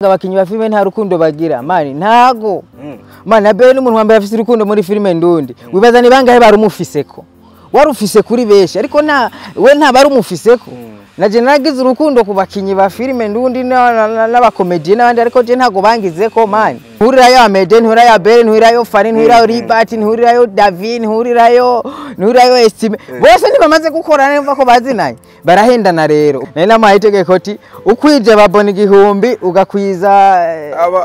Abakinyi ba filime nta rukundo bagira mani ntago mani Abel n'umuntu wambere afise urukundo muri filime ndundi. Wibaza ni bangahe barumufiseko? Warufise kuri benshi, ariko nta we nta barumufiseko. Naje naragize urukundo ku bakinyi ba filime ndundi n'abakomedie n'abandi, ariko je ntago bangizeko mani. Ntihurirayo Amede, ntihurirayo Abel, ntihurirayo Fani, ntihurirayo Ribat, ntihurirayo David, ntihurirayo Estime. Bose ntibamaze gukorana, numva ko bazinanye barahendana. Rero nari namuhaye itegeko ati ukwije babona 1000 ugakwiza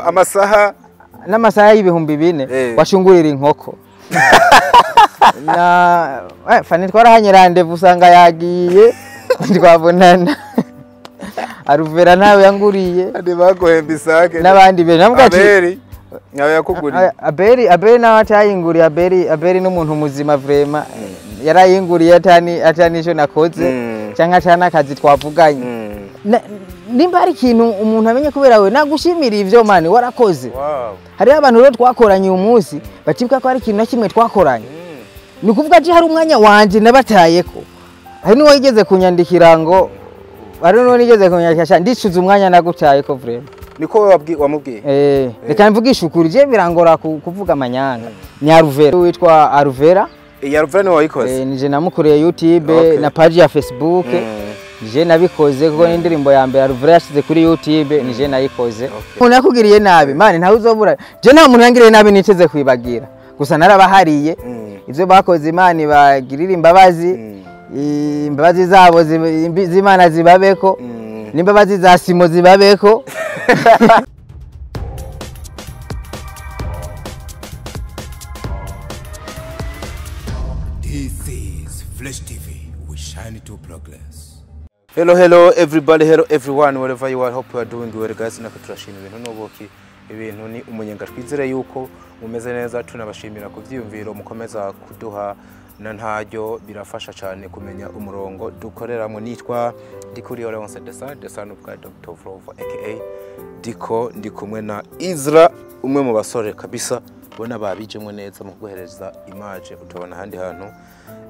amasaha n'amasaha y'4000 washungurira inkoko. Na Fani twarahanye rendez-vous usanga yagiye, twabonana. Aruvera nawe yanguriye. Andi baguhemba isake. N'abandi benshi navuga ati Abeli nawe yakuguriye. Abeli nawe atayinguriye. Abeli n'umuntu muzima vraiment, yarayinguriye atani ico nakoze canke atani akazi twavuganye. Nimba hari ikintu umuntu amenye kubera we, nagushimira ivyo mani warakoze. Hariho abantu rero twakoranye uyu munsi batibuka ko hari ikintu na kimwe twakoranye. Ni ukuvuga ati hari umwanya wanje nabatayeko. Hari n'uwo yigeze kunyandikira ngo, hari n'uwo nigeze kunyandikira, ndicuza umwanya nagutayeko vraiment. Niko wamubwiye? Reka mvugishe ukuri, je birangora kuvuga amanyanga. Ni Aruvera, witwa Aruvera. Aruvera niwe wayikoze? Nije namukoreye YouTube na page ya Facebook. Nije nabikoze kuko n'indirimbo ya mbere Aruvera yashize kuri YouTube nije nayikoze. Umuntu yakugiriye nabi mani ntawe uzobura. Je nta muntu yangiriye nabi niteze kwibagira. Gusa narabahariye. Ivyo bakoze Imana ibagirira imbabazi. Imbabazi zabo z'Imana zibabeko. N'imbabazi za Simo zibabeko. This is Flash TV. We shine to progress. Hello, hello everybody, hello everyone, wherever you are, hope you are doing well guys. Nako turashima ibintu n'ubuki, ibintu ni umunyenga. Twizere yuko mumeze neza, tunabashimira ku vyiyumviro mukomeza kuduha na ntaryo, birafasha cyane kumenya umurongo dukoreramo. Nitwa Ndikuriyo Leonce Desa, the son of God, Dr. Vrovo aka Diko. Ndi kumwe na Izra, umwe mu basore kabisa bona babijemwe neza mu guhereza image utabona ahandi hantu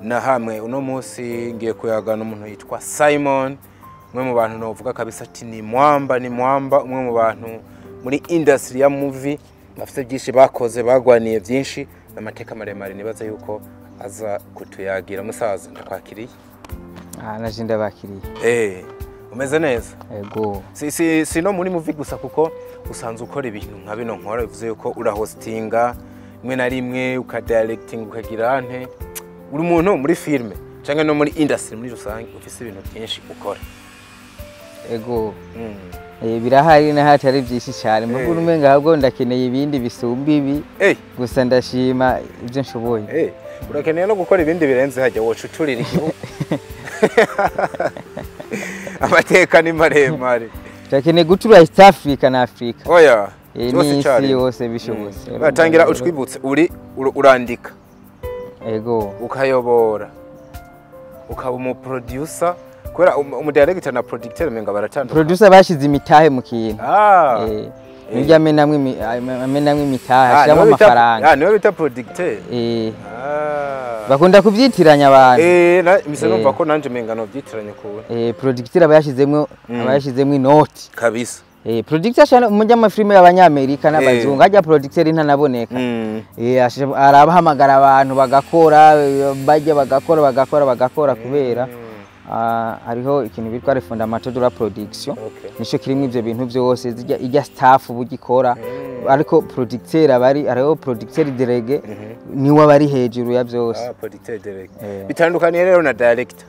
na hamwe. Uno munsi ngiye kuyagana umuntu yitwa Simon, umwe mu bantu novuga kabisa ati ni mwamba, ni mwamba, umwe mu bantu muri industry ya movie bafite byinshi bakoze, bagwaniye byinshi n'amateka maremare, nibaza yuko aza kutuyagira. Musaza, ndakwakiriye. Naje ndabakiriye. Umeze neza? Yego. Si no muri movie gusa, kuko usanzwe ukora ibintu nka bino nkora, bivuze yuko urahostinga rimwe na rimwe, ukadirecting, ukagira nte, uri umuntu muri filme canke no muri industry muri rusange ufise ibintu byinshi ukora. Yego. Birahari na hatari byinshi cyane. Mbona umenga ahubwo ndakeneye ibindi bisumba ibi. Gusa ndashima ibyo nshoboye. Urakeneye no gukora ibindi birenze, hajya wocuturira igihugu. Amateka ni maremare. Turakeneye gutura East Africa na Africa. Oya. N'isi yose bishobotse. Batangira utwibutse, uri urandika. Ego. Ukayobora. Ukaba umu producer, kubera umu director na producteur menga baratandukanye. Producer bashize imitahe mu kintu. Nijya amenamwe imitahe, ashiramo amafaranga. Niwe bita producteur. Bakunda kubyitiranya abantu. Mise numva ko nanje menga no byitiranya kuwe. Producteur aba yashizemwo inoti. Kabisa. Producteur ashana umujya amafilime y'abanyamerika n'abazungu, ajya producteur ntanaboneka. Arabahamagara abantu bagakora, bajya bagakora kubera hariho ikintu bitwa fondamental de la production. Nico kirimo ivyo bintu byose, ijya staff bugikora, ariko producteur abari hariho producteur délégué niwe abari hejuru ya byose. Producteur délégué. Bitandukaniye rero na director.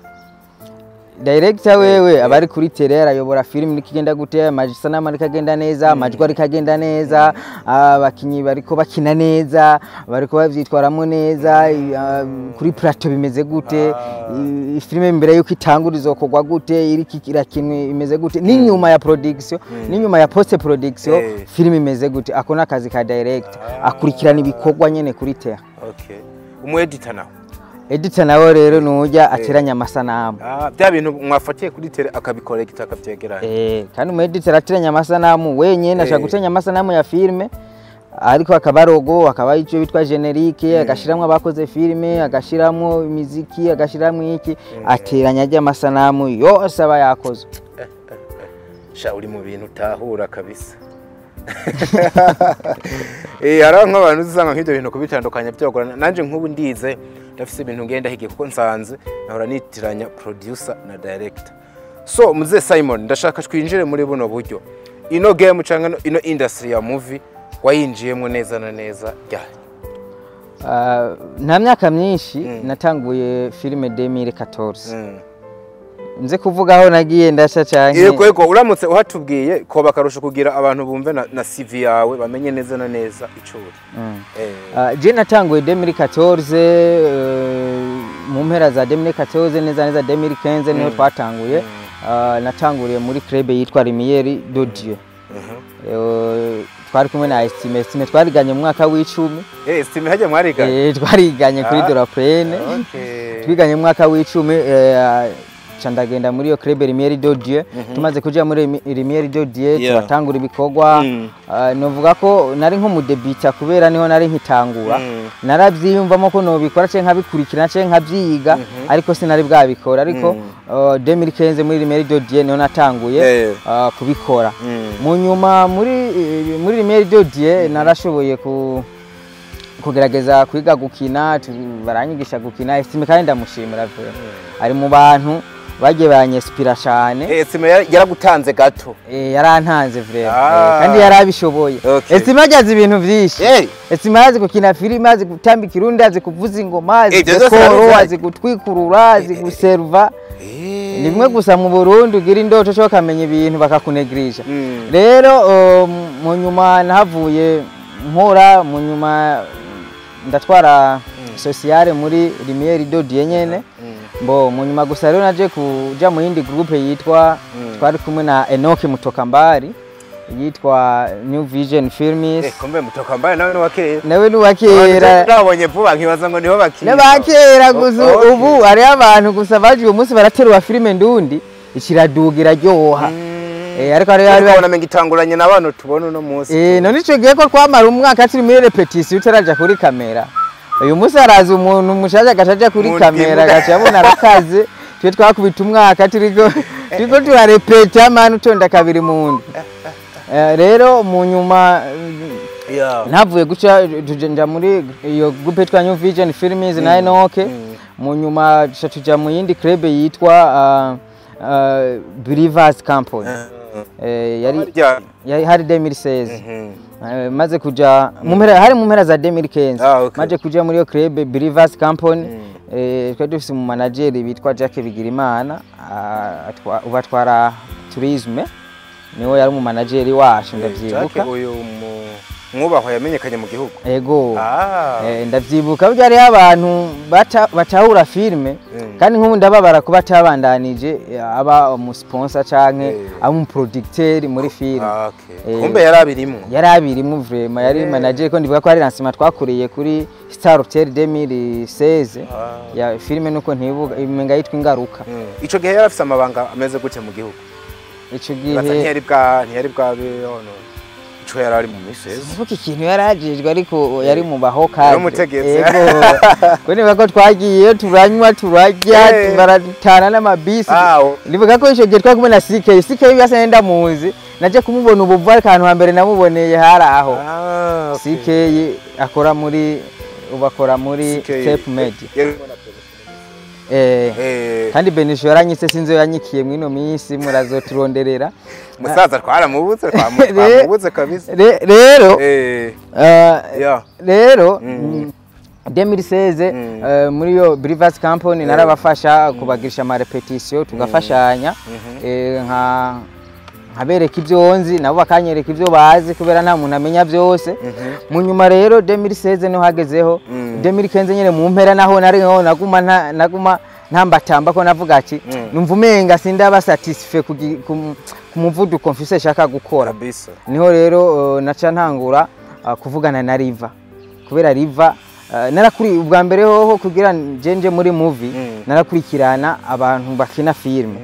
Director wewe abari kuri tele, arayobora film nikigenda gute, amasanamu ariko agenda neza, amajwi ariko agenda neza, abakinyi bariko bakina neza, bariko bavyitwaramo neza, kuri plateau bimeze gute, filime mbere yuko itangura izokorwa gute, iri irakinwe imeze gute, n'inyuma ya production, n'inyuma ya post production filime imeze gute. Ako nakazi ka director, akurikirana ibikorwa nyene kuri tele. Umu editor nawe? Editor nawe rero nujya ateranya amasanamu. Bya bintu mwafatiye kuri tele akabikolekta akavyegeranya. Kandi umu editor ateranya amasanamu wenyene, ashaka guteranya amasanamu ya filme, ariko akaba logo, akaba icyo bitwa generique, agashiramwo abakoze filme, agashiramwo imiziki, agashiramwo iki, ateranya ajya amasanamu yose aba yakoze. Sha uri mu bintu utahura kabisa. Hari nk'abantu usanga nk'ibyo bintu kubitandukanya byogorana. Nanje nk'ubu ndize, ndafise ibintu ngenda hige, kuko nsanze nahora nitiranya producer na director. So muze Simon, ndashaka twinjire muri buno buryo. Ino game canke ino industry ya movie wayinjiyemo neza na neza ryari? Nta myaka myinshi, natanguye filime 2014. Nze kuvuga aho nagiye ndasha canke? Yego, uramutse uhatubwiye ko bakarusha kugira abantu bumve na CV yawe, bamenye neza na neza ico uri. Je natanguye 2014, mu mpera za 2014, neza neza 2015 niho twatanguye. Natanguriye muri club yitwa Lumière de Dieu. Twari kumwe na Estime. Estime twariganye mu mwaka w'10. Estime hajya mwariganye? Twariganye kuri de la Plaine. Twiganye mu mwaka w'10, ca ndagenda muri iyo club Lumière de Dieu. Tumaze kuja muri Lumière de Dieu, turatangura ibikorwa. Novuga ko nari nk'umu débutant kubera niho nari nkitangura. Naravyiyumvamo ko nobikora canke nkabikurikirana canke nkavyiga, ariko sinari bwabikora. Ariko 2015 muri Lumière de Dieu niho natanguye kubikora. Mu nyuma muri Lumière de Dieu narashoboye kugerageza kwiga gukina, baranyigisha gukina. Estime kandi ndamushimira vraiment, ari mu bantu bagiye baranyespira cyane. Estime yaragutanze gato. Yarantanze vraiment. Kandi yarabishoboye. Estime azi ibintu vyinshi. Estime azi gukina filime, azi gutamba ikirundi, azi kuvuza ingoma, azi Ivyo vyose gukoro, arabizi. azi gutwikurura, azi guserva. Ni bimwe gusa mu Burundi ugira indoto cyo ukamenya ibintu bakakunegirija. Rero mu nyuma nahavuye nkora, mu nyuma ndatwara sociale muri Lumière de Dieu nyene. Mbo mu nyuma gusa rero naje kuja mu yindi groupe yitwa, twari kumwe na Enoch Mutokambari, yitwa New Vision Films. Kumbe Mutokambari nawe ni wa kera. Nawe ni uwa kera. Nabonye vuba nkibaza ngo niho bakira. N'abakera gusa. Ubu hariho abantu gusa baje uyu munsi baraterura filime ndundi ikiraduga iraryoha. Ariko hariho Ariko ubona menga itanguranye na bano tubona uno munsi. None ico gihe ko twamara umwaka turi muri répétition utaraja kuri kamera, uyu munsi haraza umuntu mushaje agaca kuri Umuntu kamera agaca abona arakaze. Twe twakubita umwaka turiko turarepeta mani, utonda kabiri mu ndwi. Rero mu nyuma ntavuye guca tuja muri iyo groupe yitwa New Vision Films na Enoch. Mu nyuma tuca tuja mu yindi club yitwa Believers Company. Yari yari hari 2016. Maze kuja mu mpera, hari mu mpera za 2015. Maze kuja muri iyo club Believers Company, twari dufise mu manager bitwa Jacques Bigirimana, ubu atwara tourisme, niwe yari mu manager wacu, ndavyibuka. Jacques uyu mwubahwa yamenyekanye mu gihugu. Ego. Ndavyibuka burya hariho abantu batahura filime, kandi nk'ubu ndababara kuba atabandanije, aba umu sponsor canke aba umu producteur muri filime. Kumbe yari abirimwo. Yari abirimwo vraiment, yari manager, ko ndivuga ko ari lancement twakoreye kuri Star Hotel 2016 ya filime, nuko ntibuka, imenga yitwa Ingaruka. Ico gihe yari afise amabanga ameze gute mu gihugu? Ico Baza gihe ntiyari bwabe ono ico yari ari mu misezi. Sivuga ikintu yarajejwe, ariko yari mu baho. Yari umutegetsi. Yego, ko niba ko twagiye turanywa, turarya, baratana n'amabisi. Ndibuka ko ico gihe twari kumwe na CK. CK yasa nenda muzi, naje kumubona ubu vuba, ariko ahantu hambere namuboneye hari aho. CK akora muri, ubu akora muri CK Step Media. Yari Kandi Benisho yaranyitse, sinzi yanyikiye mwino minsi, murazoturonderera. Musaza twaramubuze, twamubuze kabisa. Rero rero 2016, muri iyo Believers Company narabafasha kubagirisha ama répétition, tugafashanya, nkabereka ibyo nzi, nabo bakanyereka ibyo bazi, kubera nta muntu amenya byose. Mu nyuma rero 2016 niho hagezeho, 2015 nyine mu mpera naho nari nkaho naguma naguma ntambatamba, ko navuga ati numva umenga sindaba satisfait ku muvuduko mfise shaka gukora. Niho rero naca ntangura kuvugana na Riva, kubera Riva narakuri ubwa mbere hoho kugira njenje muri movie, narakurikirana abantu bakina filime.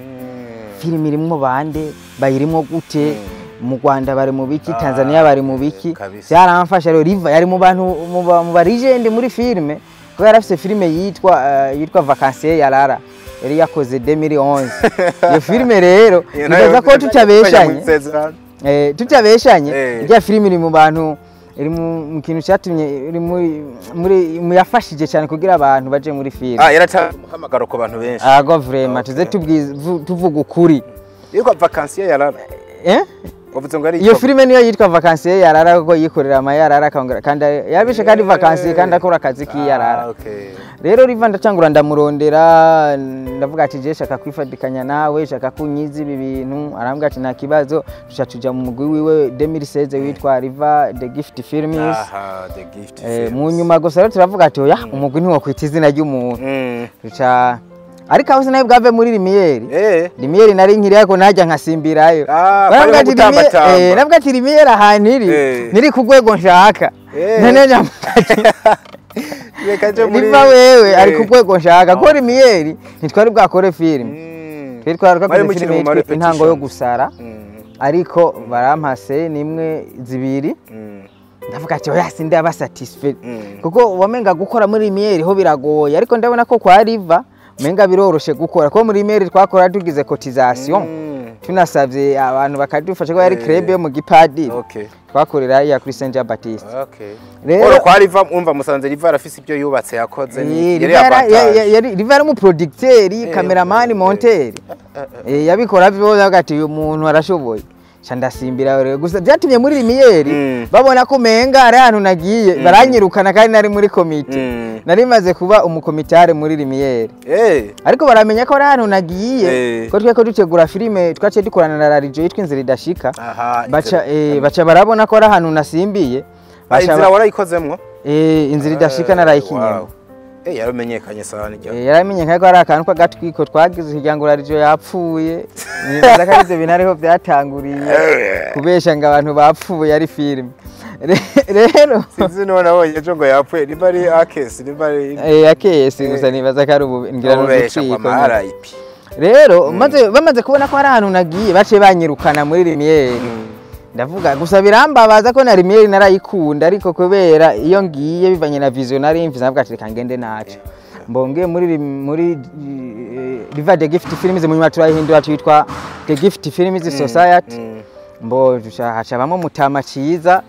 Filime irimwo bande, bayirimwo gute, mu Rwanda bari mu biki, Tanzania bari mu biki. Byaramfasha rero. Riva yari mu bantu mu ba legend muri filime, kuko yari afise filime yitwa Vacancier ya Lara, yari yakoze 2011. Iyo filime rero Iyo nayo nibaza ko tutabeshanye. Isezerano. Tutabeshanye, irya filime iri mu bantu, iri mu kintu cyatumye, iri muri mu yafashije cyane kugira abantu baje muri filime. Ah, yaratanze umuhamagaro ku bantu benshi. Ago vraiment, tuze tuvuga ukuri. Yitwa Vacancier Yarara. Eh? Wavuze ngo ari Iyo filime niyo yitwa Vacancier Yarara, kuko yikorera amayarara akongera kandi yabishe kandi vacancier kandi akora akazi k'iyarara. Ah, okay. Rero Riva ndacangura ndamurondera, ndavuga ati je shaka kwifatikanya nawe, shaka kunyiza ibi bintu. Arambwira ati nta kibazo. Tuca tuja mu mugwi wiwe 2016 witwa Riva The Gift Films. Aha, The Gift Films. Mu nyuma gusa rero turavuga ati oya, umugwi ntiwokwita izina ry'umuntu. Tuca, ariko aho sinawe bwave muri Lumiere. Lumiere nari nkiri, ariko najya nkasimbirayo. Ah, Baravuga barimo ati gutambatamba. Navuga ati Lumiere ahantu iri ntiri ku rwego nshaka. None ndavuga ati Reka nje muri Riva wewe ari ku rwego nshaka, ko Lumiere ntitwari bwakore filime. Twari Mwari twarakoze mukiri filime mu ma yitwa Intango yo repetitions. Gusara, ariko barampase nimwe zibiri. Ndavuga ati oya, sindaba satisfait, kuko wamenga gukora muri Lumiere ho biragoye, ariko ndabona ko kwa Riva menga biroroshe gukora, ko muri Lumiere twakora tugize cotisation, tunasavye abantu bakadufasha, ko yari club yo mu gipadiri. Twakorera hariya kuri Saint Jean Baptiste. Rero kwa Riva, umva musanze Riva arafise ibyo yubatse yakoze ni yari Riva avantage. Riva yari umuproducteur, cameraman, monteur. Yabikora vyose, avuga ati uyu muntu arashoboye. Ca ndasimbira rero, gusa byatumye muri Lumiere babona ko menga ari ahantu nagiye, baranyirukana kandi nari muri komite. Nari maze kuba umukomitare muri Lumiere. Ariko baramenya ko ari ahantu nagiye, ko tweko dutegura filime, twaciye dukorana na Rarijo yitwa Inzira Idashika. Baca baca barabona ko ari ahantu nasimbiye. Ah, Baca Inzira warayikozemwo? Inzira Idashika narayikinyemo. Wow. Yaramenyekanye sana irya. Yaramenyekanye ko ari akantu k'agatwiko twagize kugira ngo Rarijo yapfuye. Nibaza ko arivyo bintu ariho byatanguriye kubesha ngo abantu bapfuye ari filime. Rero Sinzi none nabonye ejo ngo yapfuye, nimba ari akesi, nimba ari akesi gusa, nibaza ko ari ubu ngira ubesha n'udutwiko kwa nyene. RIP. Rero maze bamaze kubona ko hari ahantu nagiye, baciye banyirukana muri Lumiere. Ndavuga gusa birambabaza ko na Lumiere narayikunda, ariko kubera iyo ngiye bivanye na vision nari mfise, navuga ati reka ngende naco. Mbonge muri Riva The Gift Films, mu nyuma turayihindura twitwa The Gift Films Society. Mbo hacabamo Mutama Ciza,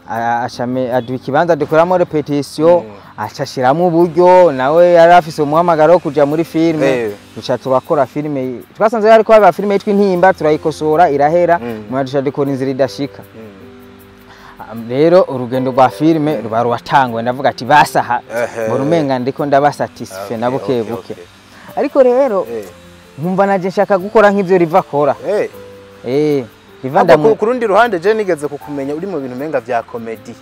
aduha ikibanza dukoramo répétition, acashiramo uburyo, nawe yari afise umuhamagaro wo kuja muri filime. Duca turakora filime, twasanze hariko haba filime yitwa Intimba, turayikosora irahera. Nyuma duca dukora Inzira Idashika. Rero urugendo rwa filime ruba ruratanguye, ndavuga ati basaha mbona umenga ndiko ndaba satisfait na buke buke. Ariko rero nkumva naje nshaka gukora nk'ivyo Riva akora. Riva Ahubwo ndamu ku rundi ruhande, je nigeze kukumenya uri mu bintu menga vya comedy.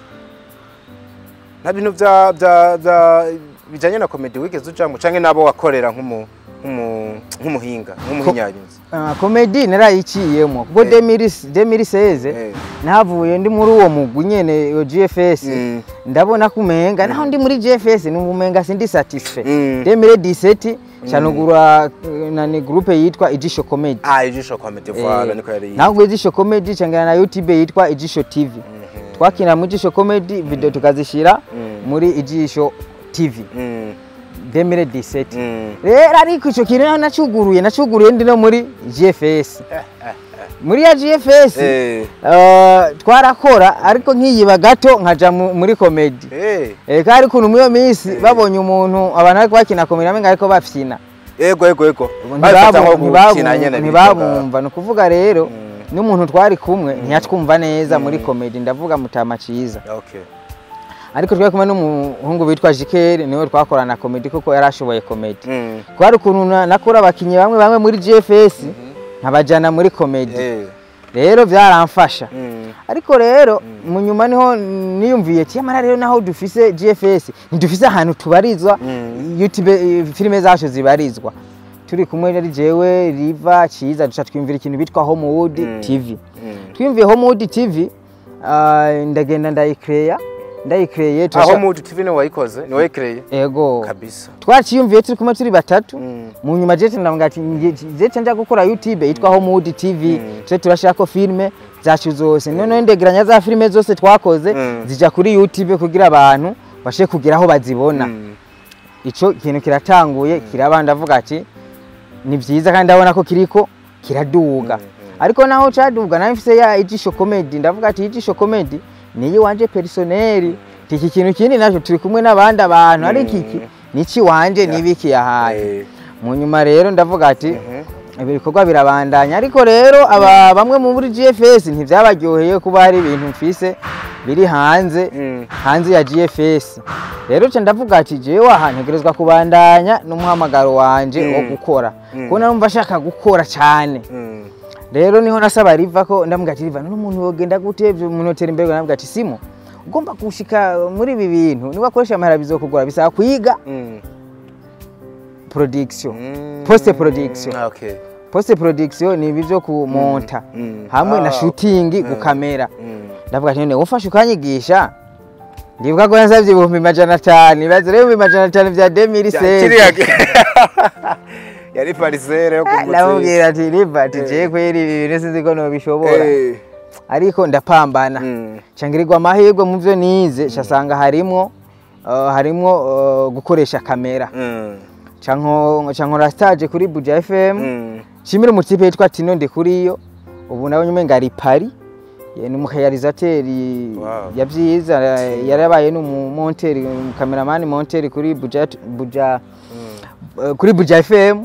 Nta bintu vya bijanye na comedy wigeze ujamwo, canke nabo wakorera nk'umuhinga, nk'umuhinyanyuzi? Ah, comedy narayiciyemo, kuko 2016 nahavuye ndi muri uwo mugwi nyene, iyo GFS. Ndabona ko umenga naho ndi muri GFS numva umenga sindi satisfait. 2017 canugura na ni groupe yitwa Ijisho Comedy. Ah, Ijisho Comedy, voilà, niko yari. Ntabwo Ijisho Comedy cangana na YouTube yitwa Ijisho TV. Twakina mu Ijisho Comedy, video tukazishira muri Ijisho TV. 2017 rero, ariko ico kintu naho nacuguruye ndi no muri GFS, muri ya GFS. Twarakora, ariko nkiyiba gato nkaja muri comedy. Kari ukuntu muri iyo minsi babonye umuntu, abantu ariko bakina comedy bamenga ariko bafyina. Ego ego ego. Babifata nko gukina nyene. Ntibabumva. Ni ukuvuga rero n'umuntu twari kumwe ntiyatwumva neza muri comedy, ndavuga Mutama Ciza. Ariko twari kumwe n'umuhungu witwa Jikeri, niwe twakorana comedy kuko yari ashoboye comedy. Kwari ukuntu nakura abakinyi bamwe bamwe muri GFS nkabajana muri comedy. Rero byaramfasha. Ariko rero mu nyuma niho niyumviye ati yamara rero naho dufise GFS ntidufise ahantu tubarizwa. YouTube, filime zacu zibarizwa turi kumwe, ari jewe, Riva, Ciza, duca twiyumvira ikintu bitwa Homewood TV. Twiyumviye Homewood TV, ndagenda ndayicreya, ndayicreye. Aho Homewood TV ni wayikoze, ni wayikreye? Ego. Kabisa. Twaciyumviye turi kumwe turi batatu. Mu nyuma jewe ndavuga ati jewe nja gukora YouTube yitwa Homewood TV, tuje turashirako filime zacu zose. Noneho ndegeranya za filime zose twakoze, zija kuri YouTube kugira abantu bashe kugira aho bazibona. Ico kintu kiratanguye kiraba, ndavuga ati ni vyiza, kandi ndabona ko kiriko kiraduga. Ariko naho caduga nawe mfise ya Ijisho Comedy, ndavuga ati Ijisho Comedy niyi wanje personnel, iki kintu kindi naco turi kumwe n'abandi abantu, ariko iki nici wanje nibiki yahaye. Mu nyuma rero ndavuga ati ibikorwa birabandanya, ariko rero aba bamwe muri GFS ntivyabaryoheye kuba hari ibintu mfise biri hanze hanze ya GFS. Rero ca ndavuga ati jewe aha ntegerezwa kubandanya n'umuhamagaro wanje wo gukora, kuko narumva ashaka gukora cyane. Rero niho nasaba Riva ko ndamubwira ati Riva n'umuntu yogenda gute umuntu yotera imbere, ndamubwira ati Simo ugomba gushika muri ibi bintu niba akoresha amahera bizokugora, bisaba kwiga production, post production. Post production ni ibi byo kumonta hamwe na shooting gukamera. Ndavuga ati none ufashe ukanyigisha, ndibuka ko yansavye 500,000, ibaze rero 500,000 vya 2016 yari parisere yo kumutse. Ndamubwira ati Riva ati je kweri ibi bintu sinzi ko nobishobora, ariko ndapambana cangirirwa amahirwe mu vyo nize casanga harimwo gukoresha kamera. Cankora stage kuri Buja FM, shimira umutipe yitwa Tino Ndikuriyo, ubu nawe nyume ngari Paris, ni umurealisateur yavyiza, yarabaye n'umumonteri, cameraman monteri kuri Buja kuri Buja FM.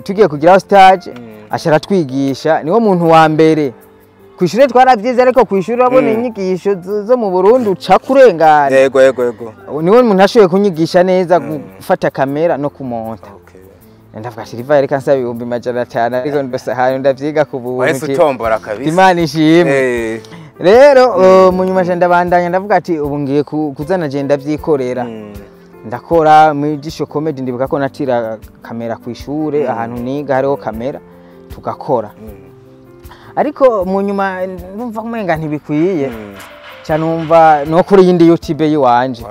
Tugiye kugira stage ashara twigisha, niwo muntu wa mbere kwishure twaravyize, ariko kwishure urabona inyigisho zo mu Burundi uca kurengana. Yego yego yego. Niwe muntu ashoboye kunyigisha neza gufata kamera no kumonta. Ndavuga ati Riva reka nsaba 500,000 ariko ndose ndavyiga ku buntu. Wahise utombora kabisa. Imana ishimwe. Rero mu nyuma je ndabandanya ndavuga ati ubu ngiye kuzana je ndavyikorera. Ndakora mu Ijisho Comedy, ndibuka ko natira kamera ku ishure ahantu niga hariho kamera tugakora. Ariko mu nyuma ndumva kumenga ntibikwiye, cyane numva no kuri yindi YouTube yiwanje.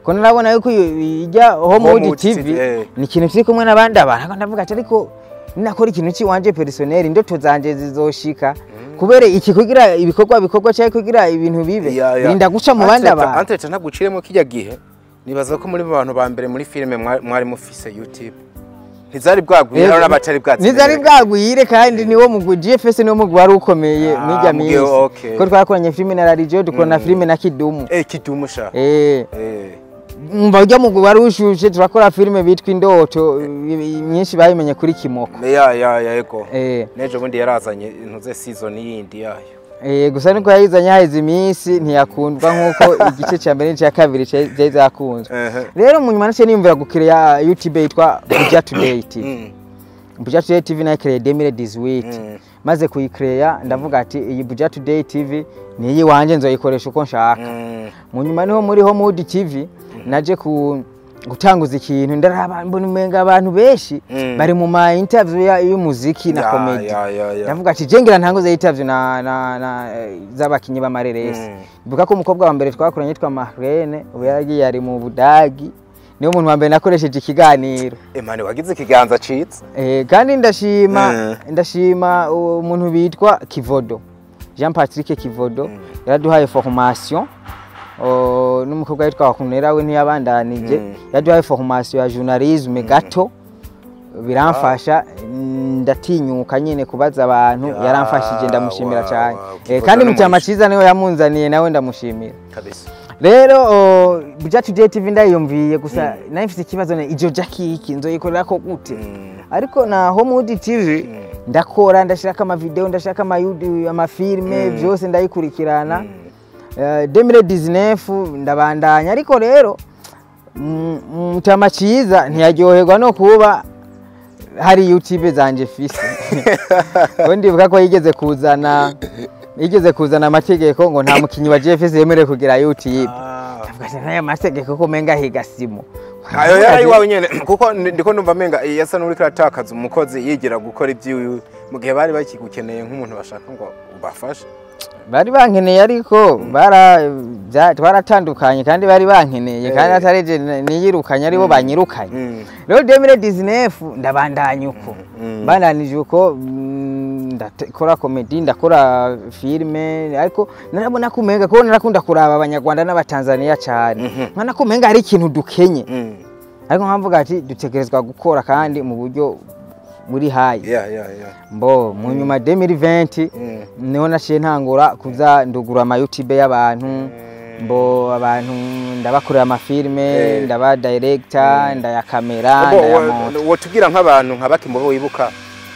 Ko narabona yuko ijya Homewood TV ni ikintu kiri kumwe n'abandi abantu, ndavuga ati ariko ninakora ikintu ciwanje personnel indoto zanje zizoshika, kubera iki kugira ibikorwa cyangwa kugira ibintu bibe birinda guca mu bandi abantu. Antreta ntaguciremo kijya gihe, nibaza ko muri bantu ba mbere muri filime mwari mufise YouTube ntizari bwagwire, n'abatari bwatsi ntizari bwagwire, kandi niwo mugwi GFS niwo mugwi wari ukomeye mw'ijya minsi, ko twakoranye filime na Radio, dukorana filime na Kidumu. Kidumu sha. Mba ujya mugwi wari ushushe, turakora filime bitwa Indoto nyinshi bayimenye kuri Kimoko. Ya yego. Nejo bundi yarazanye intuze season yindi yayo. Gusa niko yayizanye haheze iminsi ntiyakundwa nkuko igice cya mbere n'icya kabiri cyari zakunzwe. Rero mu nyuma naciye niyumvira gukireya YouTube yitwa Buja Today TV. Buja Today TV nayikereye 2018. Maze kuyikireya ndavuga ati iyi Buja Today TV ni iyi wanje nzoyikoresha uko nshaka. Mu nyuma niho muri Homewood TV naje gutanguza ikintu, ndaraba mbona umenga abantu benshi bari mu ma interview y'umuziki na comedy. Ndavuga ati jengira ntanguze interview na z'abakinyi b'amareresi. Ndibuka ko umukobwa wa mbere twakoranye yitwa Marlene, ubu yaragiye ari mu Budagi, niwe muntu wa mbere nakoresheje ikiganiro. Mane wagize ikiganza citse. Kandi ndashima umuntu bitwa Kivodo, Jean Patrick Kivodo, yaraduhaye formation. N'umukobwa yitwa Wakunera we ntiyabandanije, yaduhaye formation ya journalisme gato, biramfasha ndatinyuka nyine kubaza abantu, yaramfashije ndamushimira cyane. Kandi Mutama Ciza niwe yamunzaniye nawe ndamushimira kabisa. Rero Buja Today TV ndayumviye gusa nayo mfite ikibazo ne ijo jaki iki nzoyikorera ko gute, ariko na Homewood TV ndakora, ndashiraka ama video, ndashaka ama filme byose ndayikurikirana. 2019 ndabandanya, ariko rero Mutama Ciza ntiyaryoherwa no kuba hari YouTube zanje fise. Ko ndibuka ko yigeze kuzana amategeko ngo nta mukinyi wa GFS yemerewe kugira YouTube. Ndavuga ati naya mategeko ko menga higa Simo. Ayo yari iwawe nyene, kuko ndiko numva menga yasa n'uri karatakaza umukozi yigira gukora ibyiwe mu gihe bari bakigukeneye nk'umuntu bashaka ngo ubafashe. Bari bankeneye ariko twaratandukanye, kandi bari bankeneye kandi atareje niyirukanye aribo banyirukanye. Rero 2019 ndabandanya uko bandanije uko, ndakora comedy, ndakora filme, ariko narabona kumenga ko narakunda kuraba abanyarwanda n'abatanzania cyane, nkana kumenga hari ikintu dukenye, ariko nkamvuga ati dutegerezwa gukora kandi mu buryo Uri high. Mbo mu nyuma 2020 niho naciye ntangura kuza ndugura ama YouTube y'abantu. Mbo abantu ndabakorera amafilme, ndaba director, ndayakamera, ndayamonta. Wotubwira nk'abantu nka baki mubo wibuka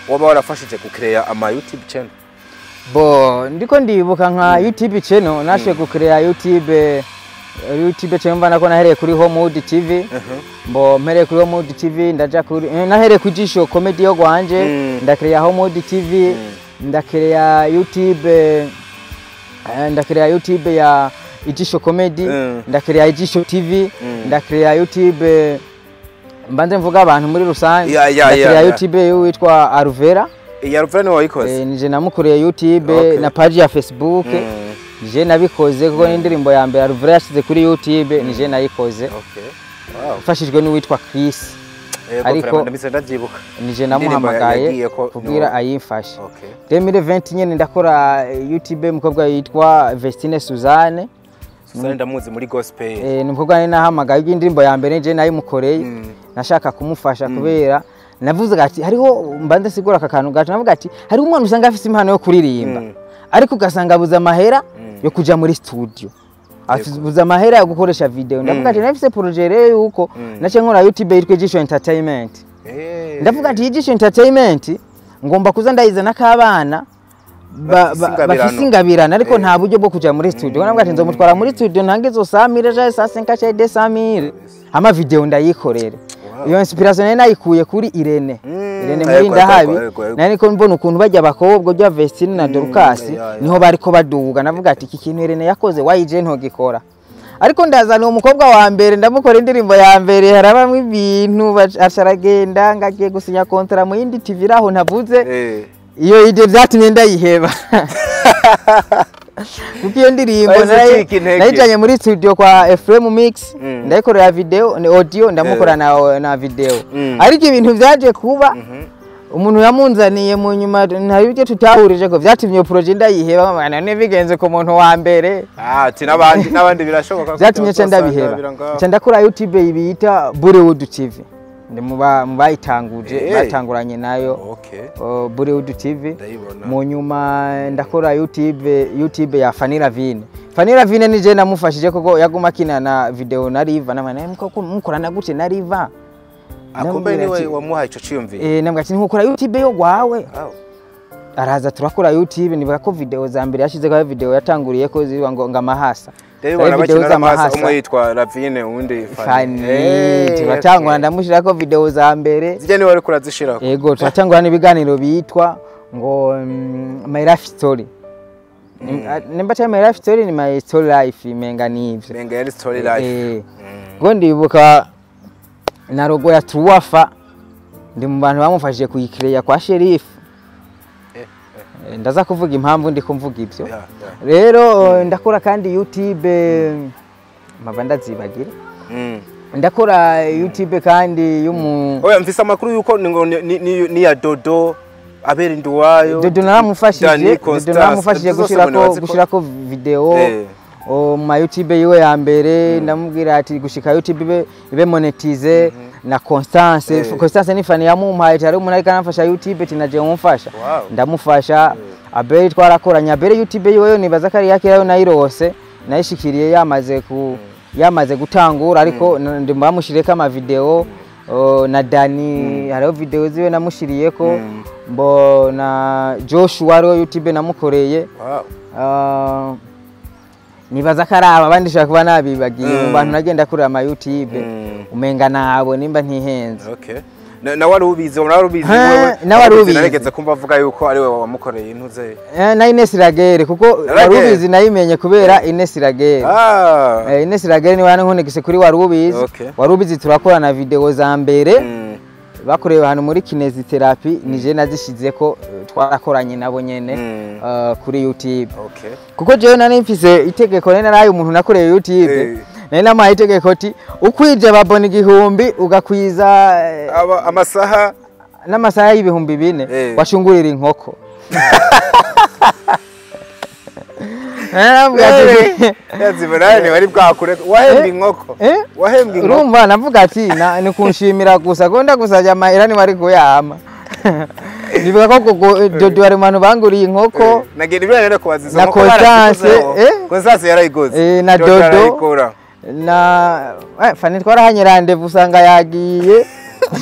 waba warafashije gucreya ama YouTube channel? Bo ndiko ndibuka nka YouTube channel nashe gucreya YouTube channel, mva nako nahereye kuri Homewood TV. Mbo mpereye kuri Homewood TV ndaja kuri nahereye ku Jisho Comedy yo gwanje, ndacreya Homewood TV, ndacreya YouTube, ndacreya YouTube ya Ijisho Comedy, ndacreya Ijisho TV, ndacreya YouTube, mbanze mvuga abantu muri rusange, ndacreya YouTube y'uwitwa Aruvera. Iya Aruvera ni wayikoze? Nije namukoreye YouTube na page ya Facebook. Nije nabikoze kuko n'indirimbo ya mbere Aruvera yashize kuri YouTube nije nayikoze. Wow. Mfashijwe n'uwitwa Chris. Ariko ndavyibuka. Nije namuhamagaye kugira ayimfashe. 2020 nyene ndakora YouTube mukobwa yitwa Vestine Suzanne. Suzanne ndamuzi muri gospel. Ni mukobwa nari nahamagaye indirimbo ya mbere nije nayimukoreye. Nashaka kumufasha kubera navuze ati hariho mbanze sigura aka kantu gato, navuga ati hariho umwana usanga afise impano yo kuririmba ariko ugasanga abuze amahera yo kuja muri studio, abuze amahera yo gukoresha video. Ndavuga ati nafise projet rero yuko nace nkora YouTube yitwa Ijisho Entertainment. Ndavuga ati Ijisho Entertainment ngomba kuza ndayizana k'abana bafise ingabirano ariko nta buryo bwo kuja muri studio. Ndavuga ati nzomutwara muri studio ntange izo 100,000 ja 150 ja 200,000 ama video ndayikorere. Iyo inspiration nari nayikuye kuri Irene. Irene muri Ndahabi. Nari ko mbona ukuntu bajya abakobwa bya Vestine na Dorcas niho bariko baduga. Navuga ati iki kintu Irene yakoze wayije ntogikora. Ariko ndazana umukobwa wa mbere ndamukora indirimbo ya mbere harabamwe ibintu asharagenda ngagiye gusinya contrat mu yindi TV raho ntavuze. Iyo ide byatumye ndayiheba. Kuko iyo ndirimbo nayijanye muri studio kwa Efrem Mix, ndayikorera video ni audio ndamukora na video. Ariko ibintu byaje kuba umuntu yamunzaniye mu nyuma ntari ibyo tutahurije ko byatumye projet ndayiheba, none bigenze ku muntu wa mbere. Ati n'abandi birashoboka. Byatumye nca ndabiheba. Nca ndakora YouTube ibiyita Bollywood TV. Ndi mu bayitanguje batanguranye nayo. Bollywood TV. Mu nyuma ndakora YouTube ya Fanny Ravine. Fanny Ravine nije namufashije koko yaguma akina na video na Riva namana mukorana gute na Riva. Akumbe niwe wamuhaye ico ciyumviye. Nambwa ati nkukora YouTube yo gwawe. Araza turakora YouTube nibuka ko video za mbere yashize ko video yatanguriye ko zirwa ngo ngamahasa. Ndabibona bakina n'amahasa umwe yitwa Ravine uwundi Fanny. Turatangura ndamushira ko video za mbere. Zijya niwe ariko urazishirako. Yego turatangura n'ibiganiro bitwa ngo My Life Story. Nimba cyane My Life Story ni My Story Life menga nivyo. Menga yari Story Life. Ngo ndibuka na rogo ya Truwafa ndi mu bantu bamufashije kuyikireya kwa Sheriff. Ndaza kuvuga impamvu ndi kumvuga ibyo. Rero ndakora kandi YouTube mpava ndazibagira. Ndakora YouTube kandi y'umu Oya mfise amakuru yuko ni ya Dodo Abera Nduwayo. Dodo naramufashije gushirako video ma YouTube yiwe ya mbere, ndamubwira ati gushika YouTube ibe monetize na Constance. Constance ni fani yamumpaye cyari umuntu ariko anamfasha YouTube tinaje umufasha. Ndamufasha. Abeli twarakoranye Abeli YouTube yiwe nibaza ko ari yakirayo nayirose nayishikiriye yamaze gutangura ariko ndamushireka ama video na Dani hariho video ziwe namushiriyeko mbo na Joshua ro YouTube namukoreye. Nibaza ko ari aba abandi shaka kuba nabibagiye mu bantu nagenda kurira ama YouTube umenga nabo nimba ntihenze. Na wari ubizi wewe na wari ubizi naregeze kumva avuga yuko ari wewe wamukoreye intuze na Ines Ragere kuko wari ubizi nayimenye kubera Ines Ragere. Ines Ragere ni wanahonegese kuri wari ubizi. Wari ubizi turakorana video za mbere bakorewe hano muri kinezitherapy nije nazishize ko twarakoranye nabo nyene kuri YouTube. Kuko jewe nari mfise itegeko nari naraye umuntu nakoreye YouTube nari namaye itegeko ati ukwije babona 1000 ugakwiza amasaha n'amasaha y'ibihumbi 4 washungurira inkoko. Yazibonane wari bwakure wahembwa inkoko. Wahembwa inkoko. Urumva navuga ati ni kunshimira gusa gonda gusajya amahera ni wari kuyama. Nibuka ko Dodo ari mu bantu banguriye inkoko. Nagenda ibyo rero kubaziza na Constance, Constance yarayiguze na Dodo na Fani twarahanye rendez-vous usanga yagiye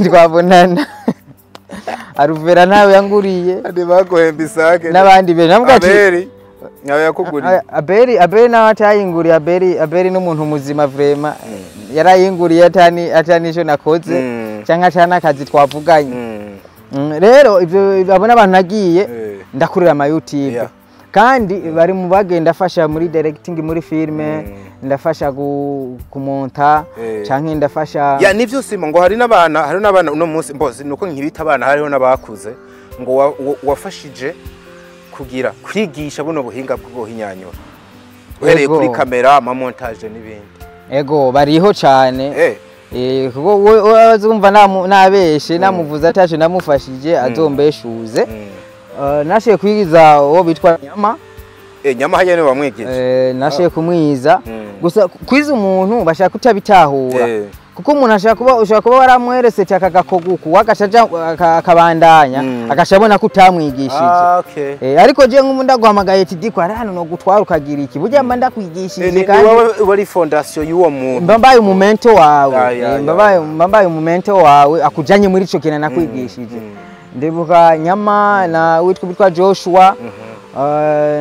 twabonana. Aruvera nawe yanguriye. Andi baguhemba isake n'abandi be navuga ati Abeli nawe yakuguriye. Abeli nawe atayinguriye. Abeli n'umuntu muzima vraiment yarayinguriye atani ico nakoze cyangwa atani akazi twavuganye. Rero ivyo abona abantu nagiye ndakurira ama YouTube kandi bari mu bagenda afasha muri directing muri filme, ndafasha kumonta canke ndafasha ya nivyo simo ngo hari n'abana uno munsi mbozi nuko nkibita abana hariho n'abakuze ngo wafashije kugira kwigisha buno buhinga bwo guhinyanyura uhereye kuri kamera ama montage n'ibindi. Ego bariho cyane. Kuko azumva nabeshe namuvuza ataje namufashije azombeshuze. Nashe kwigiza uwo bitwa Nyama. Nyama hajya ni bamwigije. Nashe kumwiza. Gusa kwiza umuntu bashaka kutabitahura. Kuko umuntu ashaka kuba ushaka kuba waramwerese cyakagakoguku wagashaja akabandanya akashabona ko utamwigishije. Ariko je nk'umuntu ndaguhamagaye tidiko ari hano no gutwara ukagira iki burya mba ndakwigishije kandi wari fondation y'uwo muntu mba mbaye umumento wawe mba mbaye umumento wawe akujanye muri ico kintu nakwigishije. Ndibuka Nyama na witwa Joshua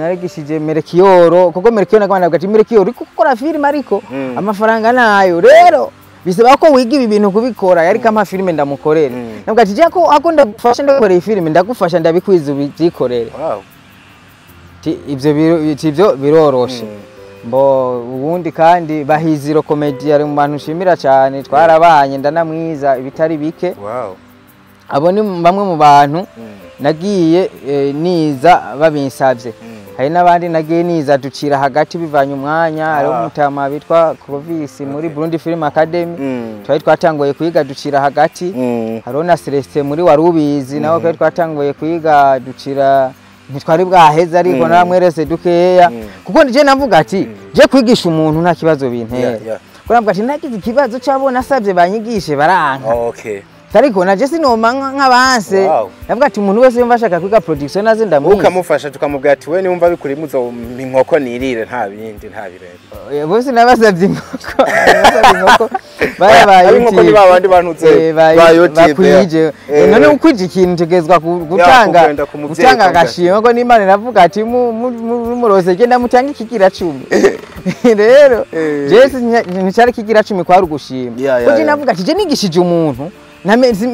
narigishije Merekiyoro kuko Merekiyoro nagabana ati Merekiyoro uri gukora filime ariko amafaranga nayo rero bisaba ko wiga ibi bintu kubikora yari kama filime ndamukorera nabwo ati jako ako ndagufasha ndakorera filime ndagufasha ndabikwiza ubyikorere. Wow. Ivyo biroroshe. Mbo ubundi kandi Bahiziro comedy ari mu bantu nshimira cyane twarabanye ndanamwiza ibitari bike. Wow. Abo ni bamwe mu bantu nagiye niza babinsabye. Hari n'abandi nagiye niza ducira hagati bivanye umwanya. Hariho umutama bitwa Clovis muri Burundi Film Academy twari twatangoye kwiga ducira hagati. Hariho na Celestin muri Warubizi nawe twari twatangoye kwiga ducira ntitwari bwaheza ariko naramwerese dukeya kuko nije navuga ati je kwigisha umuntu nta kibazo bintera. Kuko navuga ati nagize ikibazo cyabo nasabye banyigishe baranka. Ariko naje sinoma nk'abanse navuga ati umuntu wese yumva ashaka kwiga production naze ndamwiza ukamufasha tukamubwira ati we niwumva bikuri muzo inkoko nirire nta bindi nta birebe. Bose nabasabye inkoko bayabaye inkoko ni babandi bantutse ba YouTube none ukwije ikintu tegezwa gutanga agashimwe ko n'Imana iravuga ati murose genda mutange ikigira 10. Rero Jesu nticari kigira 10 kwari ugushima kuko navuga ati je nigishije umuntu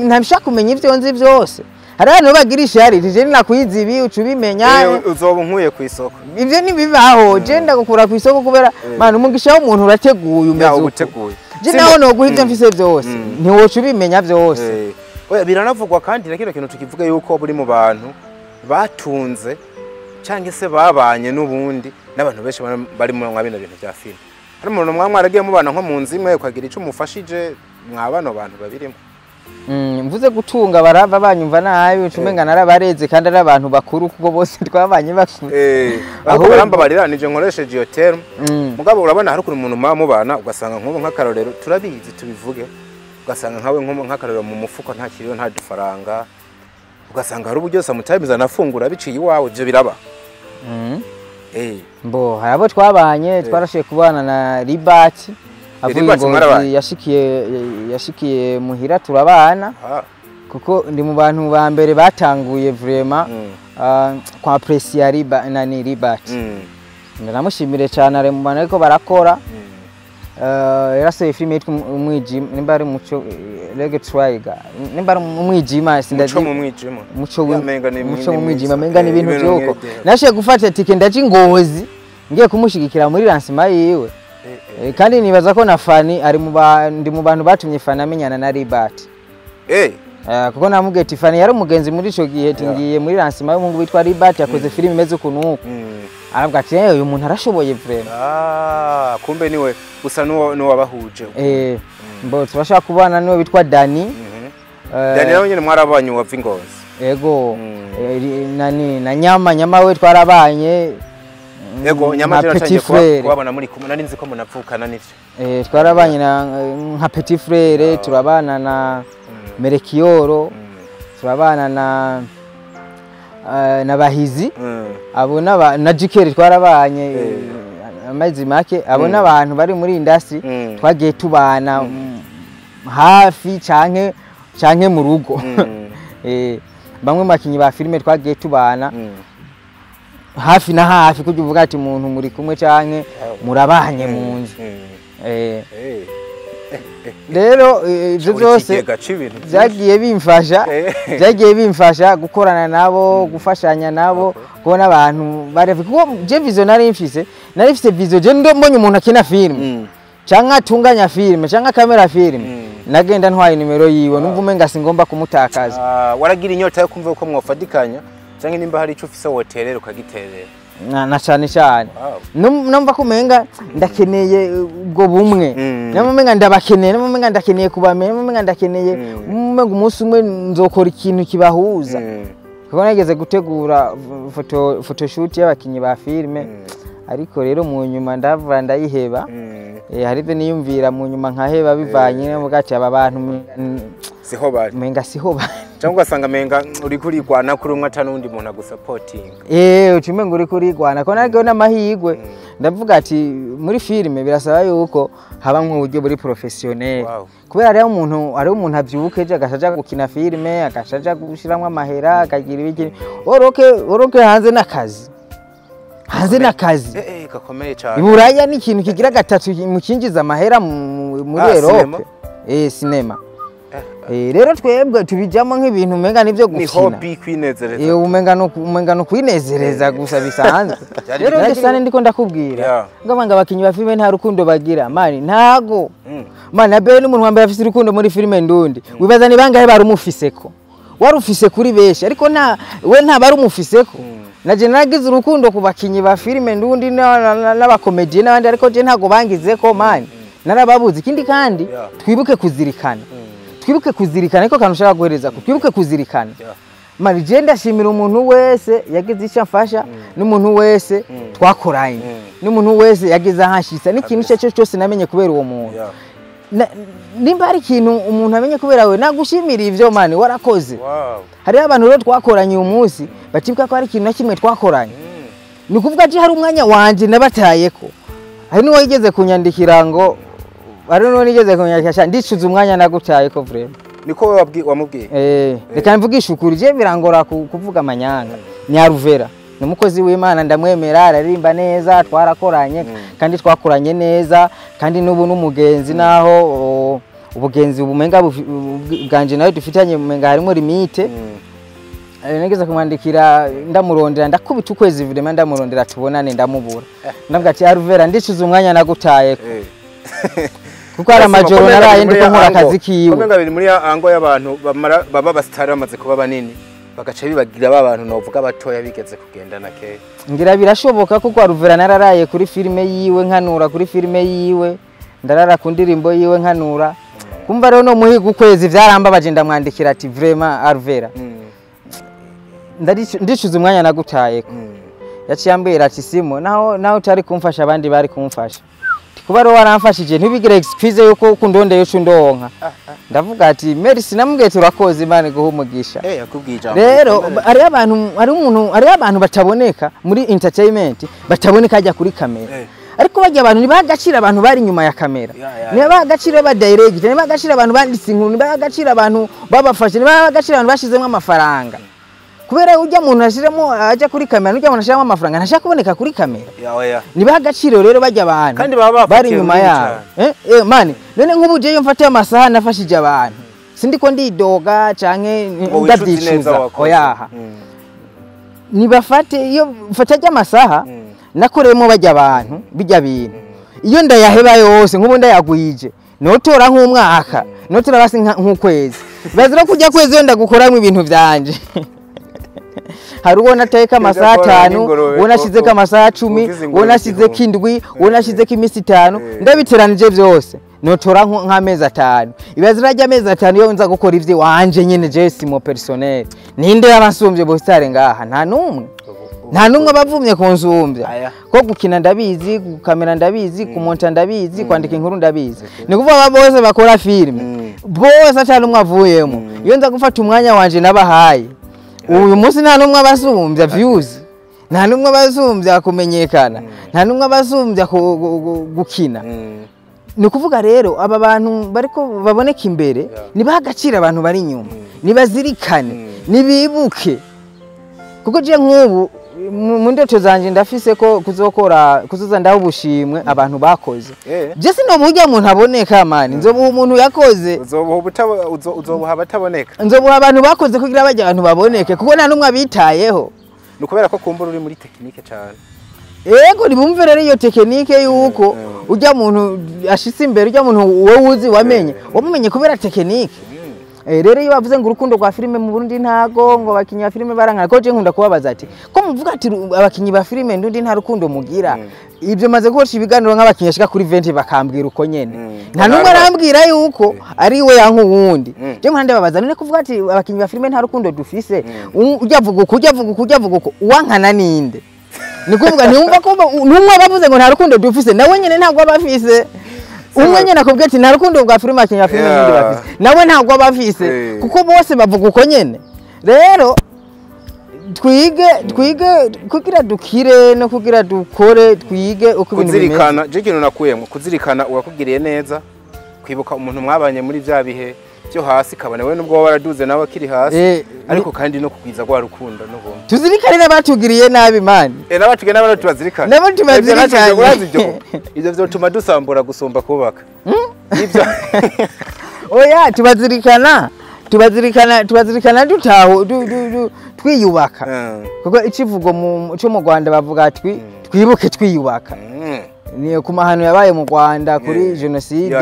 ntabishaka kumenya ivyo nzi byose. Hari abantu bagirisha hari je nakwiza ibi ucubimenya uzoba nkuye ku isoko ivyo nibibaho je ndagukura ku isoko kubera mana umugisha w'umuntu urateguye umeze uko je naho no guha ivyo mfise byose ntiwoca ubimenya byose. Oya biranavugwa kandi na kino kintu tukivuga yuko buri mu bantu batunze cyangwa se babanye n'ubundi n'abantu benshi bari mu mwa bino bintu bya film. Hari umuntu mwamwe aragiye mubana nko mu nzu imwe ukagira ico mufashije mwabano bantu babirimo. Mvuze gutunga barava banyumva nabi ucumenga narabareze kandi ari abantu bakuru kuko bose twabanye bakuze. Aho barambabarira nije nkoresheje iyo term. Mugabo urabona hari ukuntu umuntu mubana ugasanga nkubu nk'akarorero turabizi tubivuge ugasanga nkawe nk'akarorero mu mufuko nta kiriyo nta dufaranga ugasanga hari uburyo sometimes anafungura biciye iwawe ibyo biraba. Mbo hari abo twabanye twarashiye kubana na Libati avuye yashikiye muhira turabana kuko ndi mu bantu ba mbere batanguye vraiment kwa apprécier nani Libati. Ndamushimire cyane ari mu bantu ariko barakora. Yarasohoye filime yitwa Umwijima nimba ari Muco Lege Triger nimba ari Umwijima sindazi Muco mu mwijima Muco mu mwijima menga ni ibintu byoko. Nashiye gufata tike ndaje Ngozi ngiye kumushigikira muri lancement yiwe. Kandi nibaza ko na Fani ari mu ndi mu bantu batumye Fani amenyana na Libati. Kuko namubwiye ati Fani yari umugenzi muri ico gihe tingiye muri lancement y'umuhungu witwa Libati yakoze filime imeze ukuntu uku. Aravuga ati uyu muntu arashoboye vraiment. Kumbe niwe gusa nuwo wabahuje. Mbo turashaka kubana niwe bitwa Dani. Dani nawe nyene mwarabanye wava Ingozi. Ego. Nani na Nyama we twarabanye. Ego Nyama je natangiye kubabona muri kumwe nari nzi ko munavukana nivyo. Twarabanye na nka Petit Frere turabana na Merekiyoro. Turabana na Bahizi, abo na Jikeri twarabanye amezi make. Abo n'abantu bari muri industry twagiye tubana hafi canke mu rugo. Bamwe mu bakinyi ba filime twagiye tubana hafi na hafi, kujya uvuga ati umuntu muri kumwe canke murabanye mu nzu. Rero ivyo Uri byose ikigega c'ibintu vyinshi. Byagiye bimfasha gukorana nabo, gufashanya nabo, kubona abantu bareve, kuko je vision nari mfise, nari mfise vision. Je ndo mbonye umuntu akina filime canke atunganya filime canke kamera filime, nagenda ntwaye nimero yiwe, numva umenga singomba kumutakaza. Ah, waragira inyota yo kumva uko mwofadikanya, canke nimba hari ico ufise woterera ukagiterera. Na cane cane. Numva ko umenga ndakeneye ubwo bumwe, numva umenga ndabakeneye, numva umenga ndakeneye kubamenya, numva umenga ndakeneye, umenga umunsi umwe nzokora ikintu kibahuza, kuko nageze gutegura photoshoot y'abakinyi ba filime, ariko rero mu nyuma ndavura ndayiheba. Hari ibyo niyumvira mu nyuma nkaheba, bivanye n'uvuga ati aba bantu Siho bari. Umenga siho bari. Cyangwa ugasanga menga uri kurigwana kuri umwe ata n'undi muntu agusapotinga. Uca umenga uriko urigwana, ko naryo n'amahirwe. Ndavuga ati muri filime birasaba yuko haba nk'uburyo buri professionnel, kubera hariho umuntu avyuka ejo agaca aja gukina filime, agaca aja gushiramwo amahera, akagira ibiki, oroke oroke hanze n'akazi, hanze n'akazi. Gakomeye cyane. Iburaya ni ikintu kigira gatatu mu kinjiza amahera muri Ah, Europe. cinema? Cinema. Rero twebwe tubijamo nk'ibintu umenga nivyo Ni gukina. hobby, kwinezereza. Umenga no kwinezereza gusa bisanzwe. Rero ndesane ndiko ndakubwira, ngabanga abakinyi ba filime nta rukundo bagira, mani ntago. Mani Abel ni umuntu wa mbere afise urukundo muri filime ndundi. Wibaza ni bangahe barumufiseko? Warufise kuri benshi, ariko nta we nta barumufiseko. Na je naragize urukundo ku bakinyi ba filime ndundi n'abakomediye n'abandi, ariko je ntago bangizeko, mani narababuze. Ikindi kandi, twibuke kuzirikana, twibuke kuzirikana, ariko kantu ushaka guhereza ko twibuke kuzirikana. Mani je ndashimira umuntu wese yagize icyo amfasha, n'umuntu wese twakoranye, n'umuntu wese yagize ahanshitsa, n'ikintu icyo ari cyo cyose namenye kubera uwo muntu. Nimba hari ikintu umuntu amenye kubera we, nagushimira ivyo, mani warakoze. Hariho abantu rero twakoranye uyu munsi batibuka ko hari ikintu na kimwe twakoranye. Ni ukuvuga ati hari umwanya wanje nabatayeko. Hari n'uwo yigeze kunyandikira ngo, hari n'uwo nigeze kunyandikira sha, ndicuza umwanya nagutayeko vraiment. Niko wowe wamubwiye? Reka mvugishe ukuri, je birangora kuvuga amanyanga. Nyaruvera ni umukozi w'Imana, ndamwemera, araririmba neza, twarakoranye kandi twakoranye neza, kandi n'ubu n'umugenzi, naho ubugenzi bumenga bwanje nawe dufitanye bumenga harimo limite. Nigeze kumwandikira ndamurondera, ndakubita ukwezi vraiment ndamurondera tubonane, ndamubura. Ndavuga ati Aruvera, ndicuza umwanya nagutaye, kuko hari amajoro naraye ndiko nkora akazi kiwe. Komenga biri muri ya ango y'abantu bamara baba basitari bamaze kuba banini, bagaca bibagira ba bantu novuga batoya bigeze kugendana kera. Ngira birashoboka, kuko Aruvera nararaye kuri filime yiwe nkanura, kuri filime yiwe ndarara, ku ndirimbo yiwe nkanura. Kumva rero no muhiga ukwezi vyarambabaje. Ndamwandikira ati vraiment Aruvera, ndicuza umwanya nagutayeko. Yaciye ambwira ati simo naho utari kumfasha, abandi bari kumfasha. Ati, kuba rero waramfashije ntibigire excuse yuko ukundondeye uca undonka. Ndavuga ati merci, namubwiye turakoze, Imana iguhe umugisha. Yakubwiye ijambo Rero rikomeye. hariho abantu, hari umuntu, hariho abantu bataboneka muri entertainment, bataboneka hajya kuri kamera, ariko bajya abantu ntibaha agaciro abantu bari inyuma ya kamera, ntibaha agaciro ba director, ntibaha agaciro abantu banditse inkuru, ntibaha agaciro abantu babafashe, ntibaha agaciro abantu bashizemo amafaranga, kubera ujya muntu ashiramo ajya kuri kamera, ujya muntu ashiramo amafaranga ntashaka kuboneka kuri kamera. Oya. Nibaha agaciro rero bajya abantu Kandi baba bari bafatiye inyuma runini. Yabo mani none nk'ubu jewe mfatiye amasaha nafashije abantu, sindiko ndidoga canke Ngo wicuze neza ndavyicuza. wakoze. Oyaha. Nibafate iyo mfata ry'amasaha nakoreyemo bajya abantu bijya bintu, iyo ndayaheba yose nk'ubu ndayagwije notora nk'umwaka, notora basi nk'ukwezi, bazira kujya kwezi iyo ndagukoramo ibintu vyanje. Hari uwo nateka amasaha Ujya korora 5, n'ingurube, uwo nashizeko amasaha 10, uvuze uwo ingurube nashizeko 1000. 7, uwo nashizeko iminsi 5. Ndabiteranije byose notora nk'amezi 5. Ibazira ry'amezi 5 iyo nza gukora ivyo wanje nyene je simo personnel, ninde yabansumbye bostare ngaha? Nta numwe, nta numwe bavumye kunsumbya. Aya. Ko gukina ndabizi, gukamera ndabizi, kumonta ndabizi, kwandika inkuru ndabizi. Ni kuvuga aba bose bakora filime. Bose ata n'umwe avuyemo. Iyo nza gufata umwanya wanje nabahaye, uyu munsi nta n'umwe abasumbya views, nta n'umwe abasumbya kumenyekana, nta n'umwe abasumbya gukina. Ni ukuvuga rero aba bantu bariko baboneka imbere nibaha agaciro abantu bari inyuma, nibazirikane, nibibuke. Kuko je nk'ubu mu ndoto zanje ndafise ko kuzokora kuzoza ndaho ubushimwe abantu bakoze. Je sinobuha umuntu aboneka mani, nzobuha umuntu yakoze. Uzobuha abataboneka. Nzobuha abantu bakoze kugira bajya abantu baboneke, kuko nta n'umwe abitayeho. Ni ukubera ko kumbura uri muri technique cyane. Ego nibumve rero iyo technique yuko ujya muntu ashitse imbere, ujya muntu wowe uzi wamenye, wamumenye kubera technique. Rero iyo bavuze ngo urukundo rwa filime mu Burundi ntago, ngo abakinyi ba filime barankana, ko je nkunda kubabaza ati ko muvuga ati abakinyi ba filime ndundi nta rukundo mugira. Ibyo maze gukoresha ibiganiro nk'abakinyi ashika kuri 20 bakambwira uko nyene. Nta numwe arambwira yuko ari we yanka uwundi. Je nkunda ndababaza none kuvuga ati abakinyi ba filime nta rukundo dufise, ujya avuga uko, ujya avuga uko, ujya avuga uko, uwankana ninde? Ni kuvuga ntiwumva ko numwe bavuze ngo nta rukundo dufise, nawe nyene ntabwo abafise. Umwe nyene akubwira ati nta rukundo rwa filime abakinyi ba filime ndundi bafise, nawe ntabwo abafise, kuko bose bavuga uko nyene. Rero twige kugira dukire no kugira dukore, twige uko ibintu bimeze. Kuzirikana, je ikintu nakuyemo, kuzirikana uwakugiriye neza, kwibuka umuntu mwabanye muri vya bihe byo hasi, kabone we nubwo waraduze nawe akiri hasi, ariko kandi no kugwiza rwa rukundo n'ubuntu. Tuzirikane n'abatugiriye nabi mani. N'abatugiriye nabi tubazirikane. Nabo tubazirikane. Ivyo vyotuma dusambura gusumba kubaka. Ivyo oya tubazirikana. Tubazirikana dutaho twiyubaka. Kuko ikivugo cyo mu Rwanda bavuga twibuke twiyubaka. Ni ku mahano yabaye mu Rwanda kuri genocide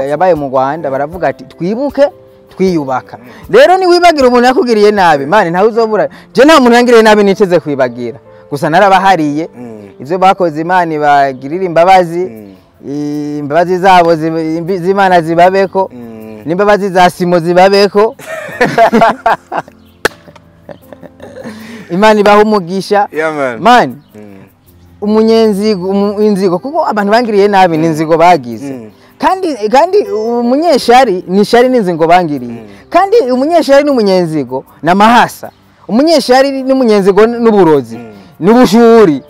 yabaye mu Rwanda, baravuga ati twibuke twiyubaka. Rero ni wibagira umuntu yakugiriye nabi mani ntawe uzobura. Je nta muntu yangiriye nabi niteze kwibagira, gusa narabahariye ivyo bakoze. Imana ibagirira imbabazi, imbabazi zabo z'Imana zibabeko, n'imbabazi za Simo zibabeko. Imana ibaha umugisha. Mani umunyenzigo, inzigo, kuko abantu bangiriye nabi n'inzigo bagize. Kandi umunyeshari ni shari n'inzigo bangiriye. Kandi umunyeshari n'umunyenzigo na mahasa. Umunyeshari n'umunyenzigo n'uburozi, n'ubushuri.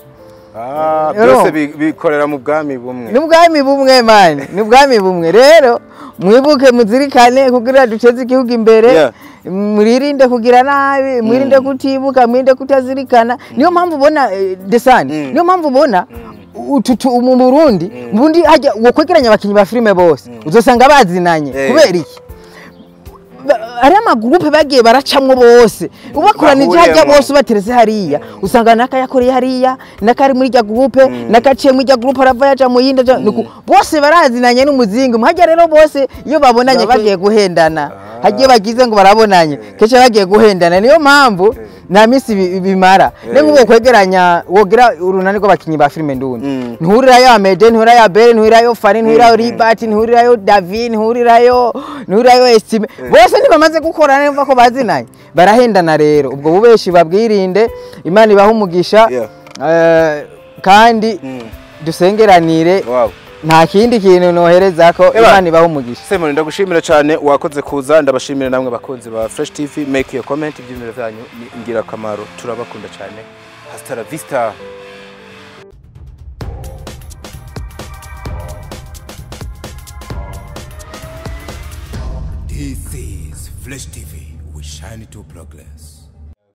Byose bikorera mu bwami bumwe. N'ubwami bumwe mani, n'ubwami bumwe. Rero mwibuke muzirikane kugira duteze igihugu imbere. Mwirinde kugira nabi, mwirinde kutibuka, mwirinde kutazirikana. Niyo mpamvu ubona desani, niyo mpamvu ubona mu Burundi, Burundi hajya wokwegeranya abakinyi ba filime bose, uzosanga bazinanye. Kubera iki? Ari amagroupe bagiye baracamwo bose, ubakoranije hajya bose bateretse hariya, usanga naka yakoreye hariya, naka ari muri rya groupe, naka aciye muri rya groupe arava yaja mu yindi, bose barazinanye n'umuzingi. Hajya rero bose iyo babonanye bagiye guhendana, hagiye bagize ngo barabonanye, kenshi bagiye guhendana. Niyo mpamvu nta minsi bimara. Nengo uwo kwegeranya wogira urunani rw'abakinyi ba filime ndundi, ntihurirayo Amede, ntihurirayo Abel, ntihurirayo Fani, ntihurirayo Libert, ntihurirayo David, ntihurirayo Estime. Bose ntibamaze gukorana, numva ko bazinanye, barahendana. Rero ubwo bubeshi babwirinde. Imana ibaha umugisha, kandi dusengeranire. Nta kindi kintu nohereza ko Imana ibaha umugisha. Simon, ndagushimira cyane wakoze kuza, ndabashimira namwe bakunzi ba Fresh TV. Make your comment, ibyumviro byanyu ni ingirakamaro, turabakunda cyane. Hasta la vista. This is Fresh TV. We shine to progress.